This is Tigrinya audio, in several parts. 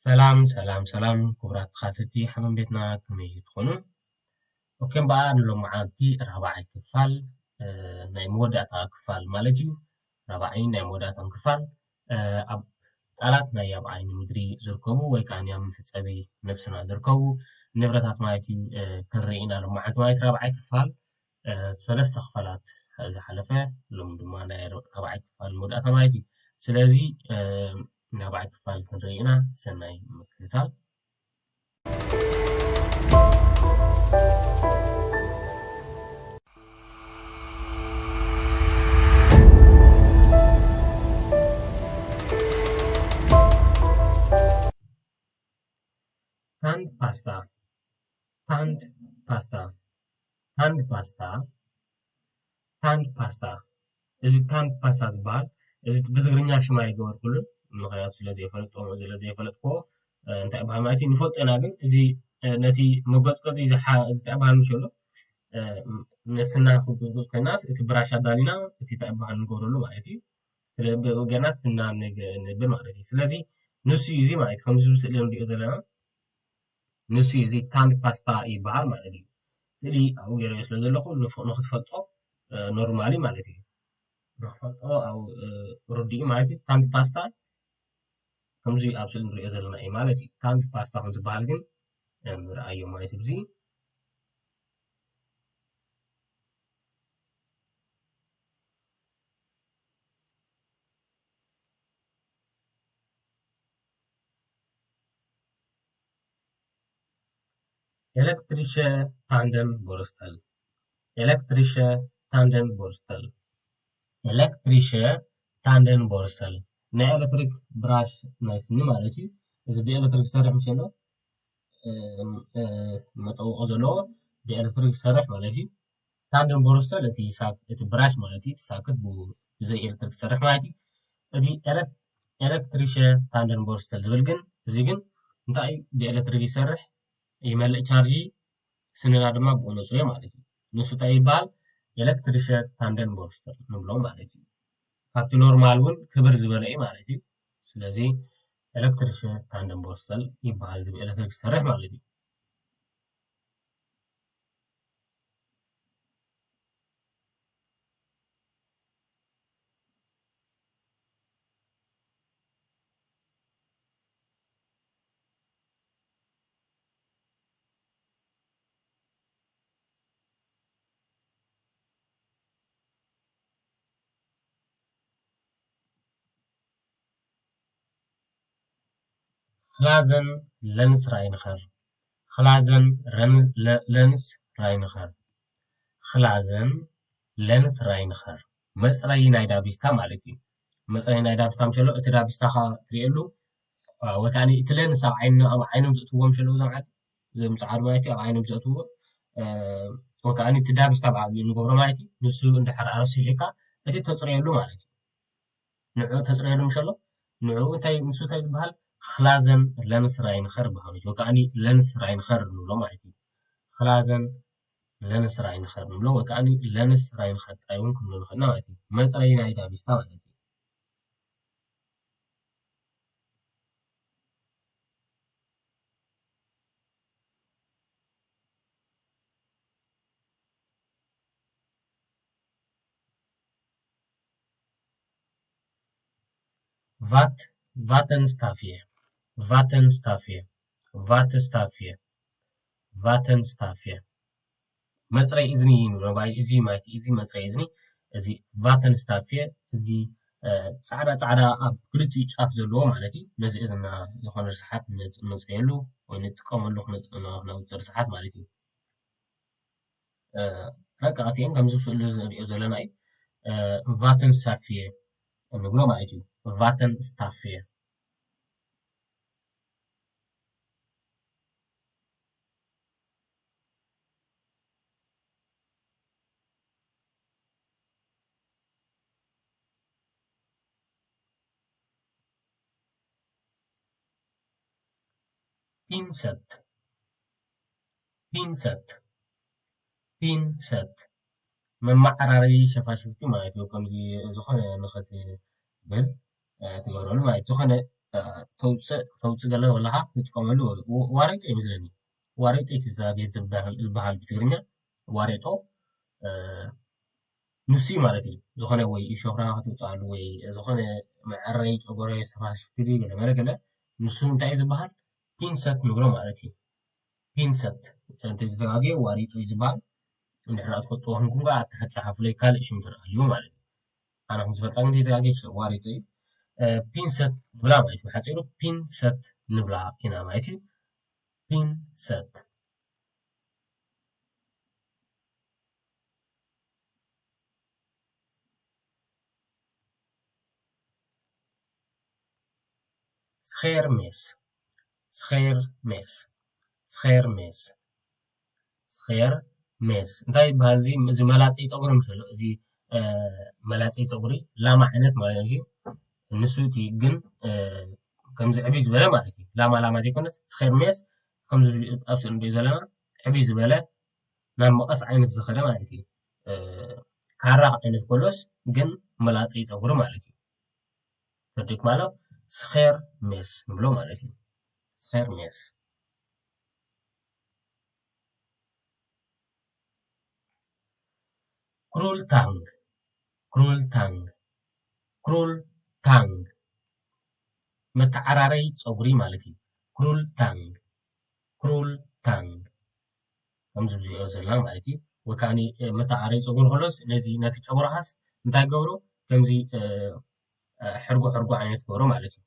ሰላም ሰላም ሰላም ክቡራት ተኻተልቲ ሓበን ቤትና፣ ከመይ ትኾኑ? ኦኬ፣ እምበኣር ንሎማዓንቲ ራብዓይ ክፋል፣ እ፣ ናይ መወዳእታ ክፋል ማለት እዩ። ራብዓይን ናይ መወዳእታን ክፋል፣ እ፣ ኣብ ቃላት ናይ ኣብ ዓይኒ ምድሪ ዝርከቡ ወይ ከኣ ኣብ መሕጸቢ ነብስና ዝርከቡ ንብረታት ማለት እዩ፣ እ፣ ክንርኢ ኢና ሎማዓንቲ ማለት ራብዓይ ክፋል። እ፣ ሰለስተ ክፋላት ዝሓለፈ፣ ሎም ድማ ናይ ራብዓይ ክፋል መወዳእታ ማለት እዩ። ስለዚ፣ እ፣ ራብዓይ ክፋል ክንርኢ ኢና። ሰናይ ምክትታል። ታንድ ፓስታ፣ ታንድ ፓስታ፣ ታንድ ፓስታ፣ ታንድ ፓስታ። እዚ ታንድ ፓስታ ዝበሃል፣ እዚ ብትግርኛ ሽም ኣይገበርኩሉን፣ ምኽንያቱ ስለ ዘይፈለጥኩዎ፣ ስለ ዘይፈለጥኩዎ፣ እ፣ እንታይ ይበሃል ማለት እዩ፣ ንፈልጦ ኢና፣ ግን እዚ፣ እ፣ ነቲ መጎጽጎጺ ዝሓ-፣ እዚ እንታይ ይበሃል ምሽ ኣሎ፣ እ፣ ነስና ክጉጽጉጽ ኮይናስ፣ እቲ ብራሽ ኣዳሊና፣ እቲ እንታይ ይበሃል ንገብረሉ ማለት እዩ። ስለ ብ-፣ ገና ስና ንግ-፣ ንብል ማለት እዩ። ስለዚ ንሱ እዩ እዚ ማለት እዩ። ከምዚ ብስእሊ ንሪኦ ዘለና፣ ንሱ እዩ እዚ ታንድ ፓስታ ይበሃል ማለት እዩ። ስእሊ ኣብኡ ገይረዮ ስለ ዘለኹ ንፍ-፣ ንኽትፈልጦ፣ እ፣ ኖርማሊ ማለት እዩ። ንኽትፈልጦ ኣብ፣ እ፣ ርዱእ ማለት እዩ። ታንድ ፓስታ ከምዚ ኣብ ስእሊ ንሪኦ ዘለና እዩ ማለት እዩ። ታንድ ፓስታ ከም ዝበሃል ግን፣ እ፣ ንርኣዮ ማለት እዩ። እዚ Elektrische Tannenborstel. Elektrische Tannenborstel. Elektrische Tannenborstel። ናይ ኤሌክትሪክ ብራሽ ናይ ስኒ ማለት እዩ። እዚ ብኤሌክትሪክ ዝሰርሕ ምስ ኣሎ፣ እ፣ እ፣ መጠውቆ ዘለዎ ብኤሌክትሪክ ዝሰርሕ ማለት እዩ። ታንደን ቦርስተል እቲ ሳክ-፣ እቲ ብራሽ ማለት እዩ። እቲ ሳክት ብ-፣ ብዘይ ኤሌክትሪክ ዝሰርሕ ማለት እዩ። እቲ ኤሌክ-፣ ኤሌክትሪሸ ታንደን ቦርስተል ዝብል ግን፣ እዚ ግን እንታይ እዩ? ብኤሌክትሪክ ይሰርሕ፣ ይመልእ ቻርጂ፣ ስንና ድማ ብኡ ንጹህ እዩ ማለት እዩ። ንሱ እንታይ ይበሃል? ኤሌክትሪሸ ታንደን ቦርስተል ንብሎ ማለት እዩ። ካብቲ ኖርማል እውን ክብር ዝበለ እዩ ማለት እዩ። ስለዚ ኤሌክትሪሸ ታንደን ቦርስተል ይበሃል፣ እዚ ብኤሌክትሪክ ዝሰርሕ ማለት እዩ። Glazen Lens Reiniger. Glazen Ren-፣ Le-፣ Lens Reiniger. Glazen Lens Reiniger። መጽረዪ ናይ ዳቢስታ ማለት እዩ። መጽረዪ ናይ ዳቢስታ ምሸሎ፣ እቲ ዳቢስታ ኸዓ ትርእየሉ፣ አ፣ ወይ ከኣ እቲ ሌንስ ኣብ ዓይኒ-፣ ኣብ ዓይኖም ዘእትዎም ሸለዉ እዞም ዓድ-፣ እዞም ጻዓዱ ማለት እዩ፣ ኣብ ዓይኖም ዘእትዎ፣ እ፣ ወይ ከኣ እቲ ዳቢስታ ብዓብዩ ንገብሮ ማለት እዩ። ንሱ እንድሕር ኣረሲሒካ፣ እቲ ተጽርየሉ ማለት እዩ። ንዕኡ ተጽርየሉ ምሸሎ፣ ንዕኡ እንታይ፣ ንሱ እንታይ ዝበሃል? ክላዘን ለንስ ራይንኸር በሃሉ እዩ። ወይ ከኣኒ ለንስ ራይንኸር ንብሎ ማለት እዩ። ክላዘን ለንስ ራይንኸር ንብሎ፣ ወይ ከኣኒ ለንስ ራይንኸር ጥራይ እውን ክንብሎ ንኽእል ኢና ማለት እዩ። መጽረዪ ናይ ዳቢስታ ማለት እዩ። Wat-፣ Wattenstaffel. Wattenstaffel. Wattenstaffel. Wattenstaffel. መጽረይ እዝኒ ንብሎ፣ ባይ፣ እዚ ማለት እዩ፣ እዚ መጽረይ እዝኒ፣ እዚ ቫተንስታፌ፣ እዚ፣ እ፣ ጻዕዳ ጻዕዳ ኣብ ክልቲኡ ጫፍ ዘለዎ ማለት እዩ። ነዚ እዝና ዝኾነ ርስሓት ን-፣ ነጽርየሉ ወይ ንጥቀመሉ ክነጽ-፣ ን-፣ ክነውጽእ ርስሓት ማለት እዩ። እ፣ ረቀቕቲ እየን፣ ከምዚ ስእሊ ንሪኦ ዘለና እዩ። እ፣ ቫተንስታፌ ንብሎ ማለት እዩ። ቫተንስታፌ። ፒንሰት፣ ፒንሰት፣ ፒንሰት። መመዓራረዪ ሸፋሽፍቲ ማለት እዩ። ከምዚ ዝኾነ ንኽትብል፣ እ፣ ትገብረሉ ማለት እዩ። ዝኾነ ተውፅእ ተውፅእ ገለ ወላካ ትጥቀመሉ። ወ- ዋሬጦ እዩ መስለኒ። ዋሬጦ እዩ እቲ ዛጌት ዝበሃል ዝበሃል ብትግርኛ። ዋሬጦ እ፣ ንሱ እዩ ማለት እዩ። ዝኾነ ወይ እሾኽና ክትውፅኣሉ ወይ ዝኾነ መዐረይ ጨጎረ ሰፋሽፍቲ ድዩ ገለ መለ ገለ፣ ንሱ እንታይ እዩ ዝበሃል? ፒንሰት ንብሎ ማለት እዩ። ፒንሰት እንተዝተጋግየ ዋሪጡ እዩ ዝበሃል። እንድሕር ትፈልጥዎ ኮንኩም ከዓ ኣብ ታሕቲ ጸሓፉለይ፣ ካልእ ሽም ተረኣልዩ ማለት እዩ። ኣነ ከም ዝፈልጣ ግን ተይተጋግየ ዋሪጡ እዩ። እ፣ ፒንሰት ንብላ ማለት እዩ። ብሓጺሩ ፒንሰት ንብላ ኢና ማለት እዩ። ፒንሰት። ስኼር ሜስ፣ ስኼር ሜስ፣ ስኼር ሜስ፣ ስኼር ሜስ። እንታይ ይበሃል? እዚ፣ እዚ መላፀይ ፀጉሪ ምሰሎ፣ እዚ፣ እ፣ መላፀይ ፀጉሪ ላማ ዓይነት ማለት እዩ። ንሱ እቲ ግን፣ እ፣ ከምዚ ዕብይ ዝበለ ማለት እዩ። ላማ ላማ ዘይኮነስ ስኼር ሜስ፣ ከምዚ ኣብ ስእሊ ንሪኦ ዘለና ዕብይ ዝበለ ናብ መቐስ ዓይነት ዝኸደ ማለት እዩ። እ፣ ካራ ዓይነት ኮሎስ ግን መላፀይ ፀጉሪ ማለት እዩ። ተርዲክ ማለት ስኼር ሜስ ንብሎ ማለት እዩ። ስኼር ሜስ። ክሩል ታንግ፣ ክሩል ታንግ፣ ክሩል ታንግ። መተዓራረይ ፀጉሪ ማለት እዩ። ክሩል ታንግ፣ ክሩል ታንግ። ከምዚ ብዚኦ ዘለና ማለት እዩ። ወይ ከዓ መተዓራረይ ፀጉሪ ከሎስ ነዚ ነቲ ጨጉርኻስ እንታይ ገብሮ? ከምዚ፣ እ፣ እ፣ ሕርጎ ሕርጎ ዓይነት ገብሮ ማለት እዩ።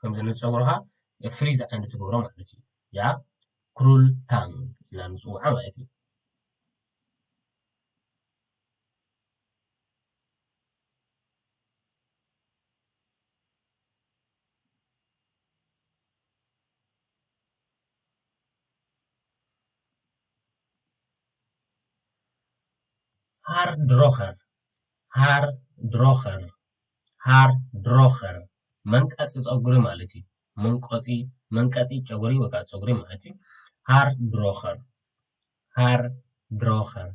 ከምዚ ነቲ ጨጉርኻ ፍሪዝ ዓይነት ገብሮ ማለት እዩ። ያ ክሩል ታንግ ኢልና ንፅውዓ ማለት እዩ። ሃር ድሮኸር፣ ሃር ድሮኸር፣ ሃር ድሮኸር መንቀፂ ፀጉሪ ማለት እዩ። መንቀፂ፣ መንቀፂ ጨጉሪ ወይ ከዓ ፀጉሪ ማለት እዩ። ሃር ድሮኸር፣ ሃር ድሮኸር።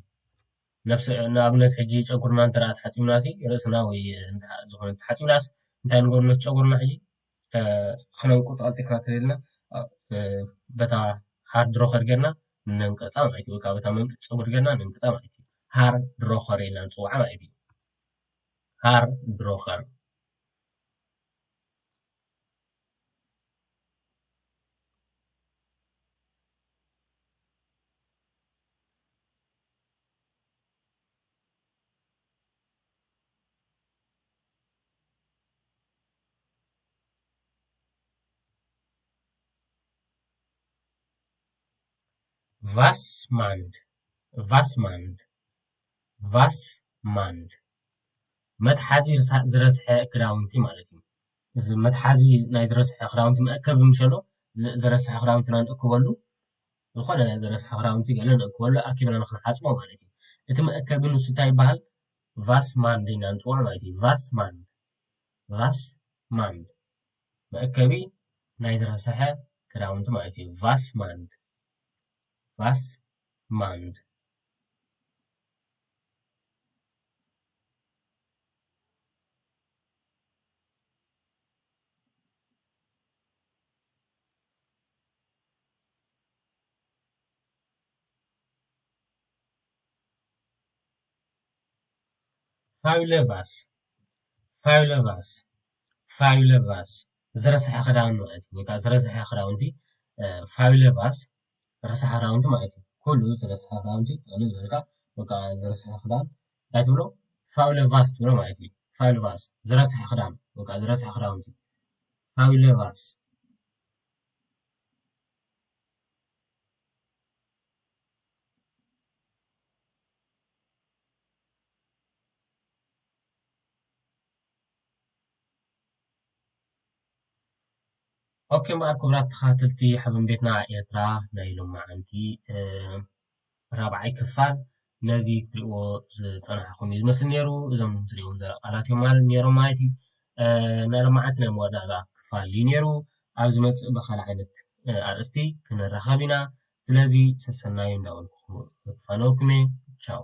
ነብሰ-፣ ንኣብነት ሕጂ ጨጉርና እንተ ደኣ ተሓጺብና ሲ፣ ርእስና ወይ እንተ-፣ ዝኾነ ተሓጺብናስ እንታይ ንገብሮ ነቲ ጨጉርና ሕጂ? እ፣ ክነንቁጾ ቀልጢፍና እንተደሊና፣ እ፣ በታ ሃር ድሮኸር ጌርና ነንቅጻ ማለት እዩ። ወይ ከዓ በታ መንቀጺ ጸጉሪ ጌርና ነንቅጻ ማለት እዩ። ሃር ድሮኸር ኢልና ንጽውዓ ማለት እዩ። ሃር ድሮኸር። ቫስማንድ፣ ቫስማንድ፣ ቫስማንድ። መትሓዚ ዝረስሐ ክዳውንቲ ማለት እዩ። እዚ መትሓዚ ናይ ዝረስሐ ክዳውንቲ መእከቢ ምሸሎ፣ ዝ-፣ ዝረስሐ ክዳውንትና ንእክበሉ። ዝኾነ ዝረስሐ ክዳውንቲ ገለ ንእክበሉ፣ ኣኪብና ንኽንሓጽቦ ማለት እዩ። እቲ መእከቢ ንሱ እንታይ ይበሃል? ቫስማንድ ኢና ንጽውዖ ማለት እዩ። ቫስማንድ፣ ቫስማንድ። መእከቢ ናይ ዝረስሐ ክዳውንቲ ማለት እዩ። ቫስማንድ፣ ቫስማንድ። ፋዩለ ቫስ፣ ፋዩለ ቫስ፣ ፋዩለ ቫስ። ዝረስሐ ክዳን ማለት እዩ። ወይ ከዓ ዝረስሐ ክዳውንቲ፣ እ፣ ፋዩለ ቫስ፣ ረስሐ ክዳውንቲ ማለት እዩ። ኩሉ ዝረስሐ ክዳውንቲ ጠቕልል ኢልካ፣ ወይ ከዓ ዝረስሐ ክዳን እንታይ ትብሎ? ፋዩለ ቫስ ትብሎ ማለት እዩ። ፋዩለ ቫስ፣ ዝረስሐ ክዳን፣ ወይ ከዓ ዝረስሐ ክዳውንቲ። ፋዩለ ቫስ። ኦኬ፣ እምበኣር ክቡራት ተኸታተልቲ ሓበን ቤትና ኤርትራ ናይ ሎማዓንቲ፣ እ፣ ራብዓይ ክፋል ነዚ ክትሪእዎ ዝጸናሕኩም እዩ ዝመስል ነይሩ። እዞም ዝሪእዎም ዘለ ቃላት እዮም ማለት ነይሮም ማለት እዩ። እ፣ ናይ ሎማዓንቲ ናይ መወዳእታ ክፋል እዩ ነይሩ። ኣብ ዝመጽእ ብኻልእ ዓይነት፣ እ፣ ኣርእስቲ ክንራኸብ ኢና። ስለዚ ሰሰናዩ እንዳበልኩ ክፋነወኩም እየ። ቻው።